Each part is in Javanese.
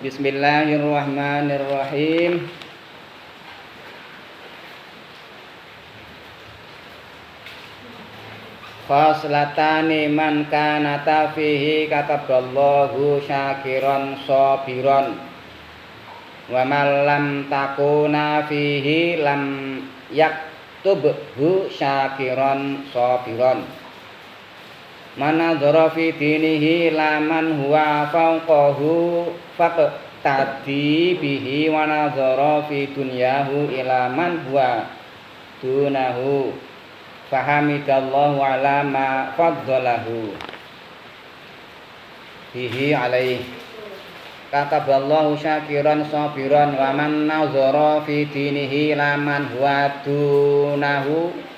Bismillahirrahmanirrahim. Khoslatani man kanata fihi kataballahu syakiran sabiran wa man lam takuna fihi lam yaktubhu syakiran sabiran. Manadhara fi dinihi laman huwa fawqahu faqtadi bihi wa nadhara fi dunyahu ila man huwa dunahu fahamidallahu ala ma faddalahu bihi alaihi. Kataballahu syakiran sabiran wa man nazara fi dinihi laman huwa dunahu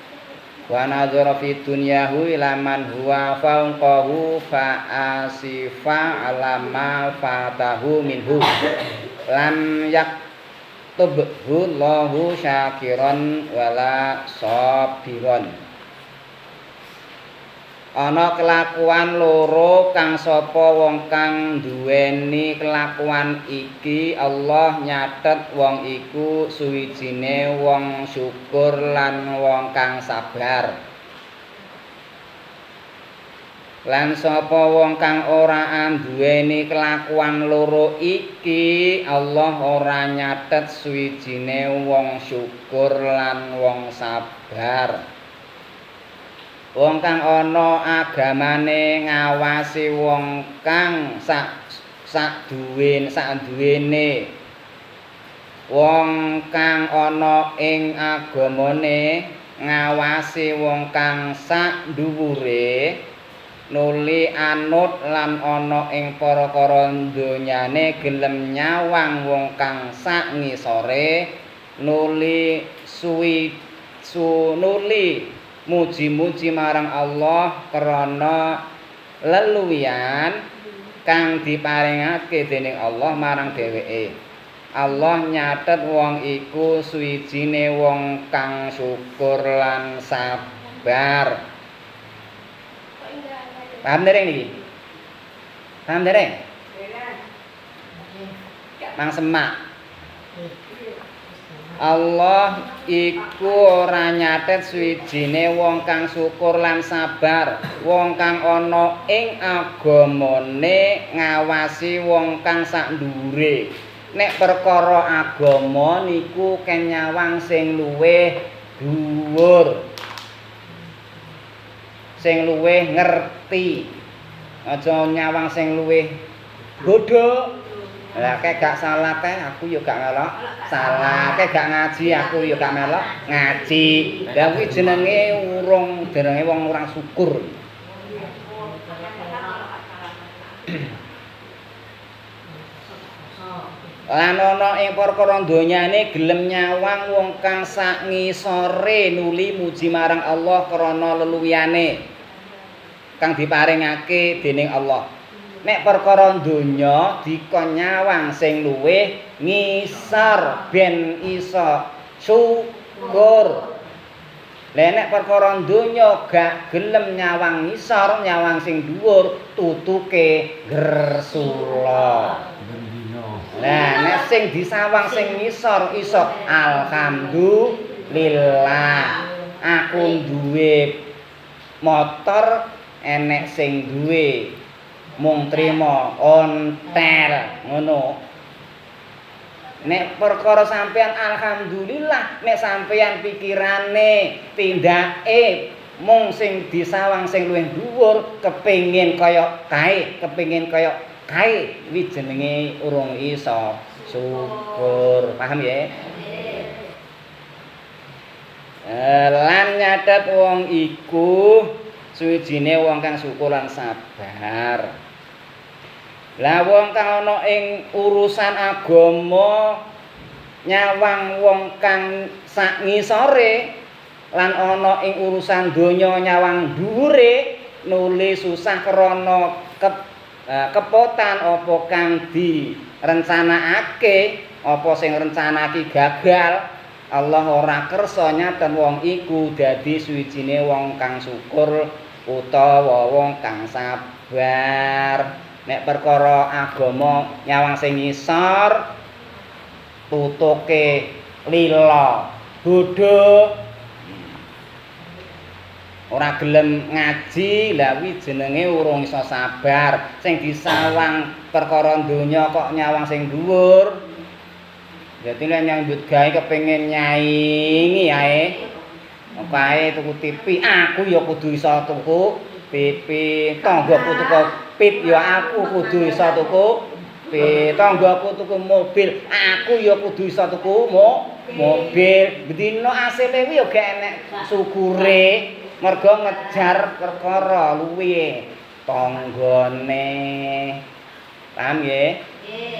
wa nazara fi dunyahu ila man huwa fawqahu fa asifa ala ma fatahu minhu lam yaktubhu Allahu syakiran wala sabiran. Ana kelakuan loro kang sapa wong kang duweni kelakuan iki Allah nyatet wong iku suwijine wong syukur lan wong kang sabar. Lan sapa wong kang ora anduweni kelakuan loro iki Allah ora nyatet suwijine wong syukur lan wong sabar. Wong kang ana agamane ngawasi wong kang sak duwene. Wong kang ana ing agamane ngawasi wong kang sak dhuwure nuli anut lan ana ing perkara donyane gelem nyawang wong kang sak ngisore nuli nuli muji-muji marang Allah krana leluwian kang diparingake dening Allah marang dheweke. Allah nyatet wong iku suwijine wong kang syukur lan sabar. Paham dereng niki? Paham dereng? Mang semak. Allah iku ora nyatet suwijine wong kang syukur lan sabar, wong kang ana ing agamane ngawasi wong kang sak dhuwure. Nek perkara agama niku ken nyawang sing luwih dhuwur, sing luwih ngerti. Aja nyawang sing luwih bodho. Lah kek gak salat teh aku yo gak melok salat, kek gak ngaji aku yo gak melok ngaji. Lah kuwi jenenge urung jenenge wong ora syukur. Lan ana ing perkara donyane gelem nyawang wong kang sak ngisore nuli muji marang Allah krana leluwihane kang diparingake dening Allah. Nek perkara donya dikon nyawang sing luwih ngisor ben iso syukur. Lah nek perkara donya gak gelem nyawang ngisor, nyawang sing dhuwur tutuke gresula. Lah nek sing disawang sing ngisor iso alhamdulillah. Aku duwe motor enek sing duwe mung trima ontel ngono. Nek perkara sampean alhamdulillah, nek sampean pikirane tindake mung sing disawang sing luwih dhuwur kepengin kaya kae, kepengin kaya kae, kuwi jenenge urung iso syukur. Paham ya? Lan nyatet wong iku suwijine wong kang syukur lan sabar. Lah wong kang ana ing urusan agama nyawang wong kang sak ngisore lan ana ing urusan donya nyawang dhuwure nuli susah krana kepotan apa kang direncanakake, apa sing rencanake gagal. Allah ora kersa nyatet wong iku dadi suwijine wong kang syukur utawa wong kang sabar. Nek perkara agama nyawang sing ngisor, tutuke lila, bodho, ora gelem ngaji, lha kuwi jenenge urung iso sabar. Sing disawang perkara donya kok nyawang sing dhuwur. Dadi nek nyambut gawe kepengin nyaingi ae. Kae tuku TV, aku ya kudu iso tuku TV. Tanggaku tuku pip ya aku kudu iso tuku pip. Tanggaku tuku mobil, aku ya kudu iso tuku mobil. Bendina asile kuwi ya gak enek syukure. Mergo ngejar perkara luwihe tanggane. Paham nggih?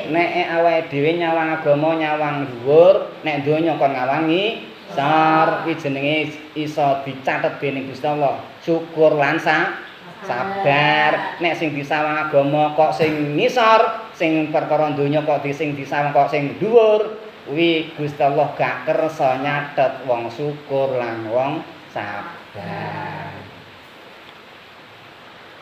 Nek awake dhewe nyawang agama nyawang dhuwur, nek donya kon ngawangi sor, kuwi jenenge iso dicatet dening Gusti Allah. Syukur lan sabar. Nek sing disawang agama kok sing ngisor, sing perkara donya kok sing disawang kok sing dhuwur, kuwi Gusti Allah gak kersa nyatet wong syukur lan wong sabar.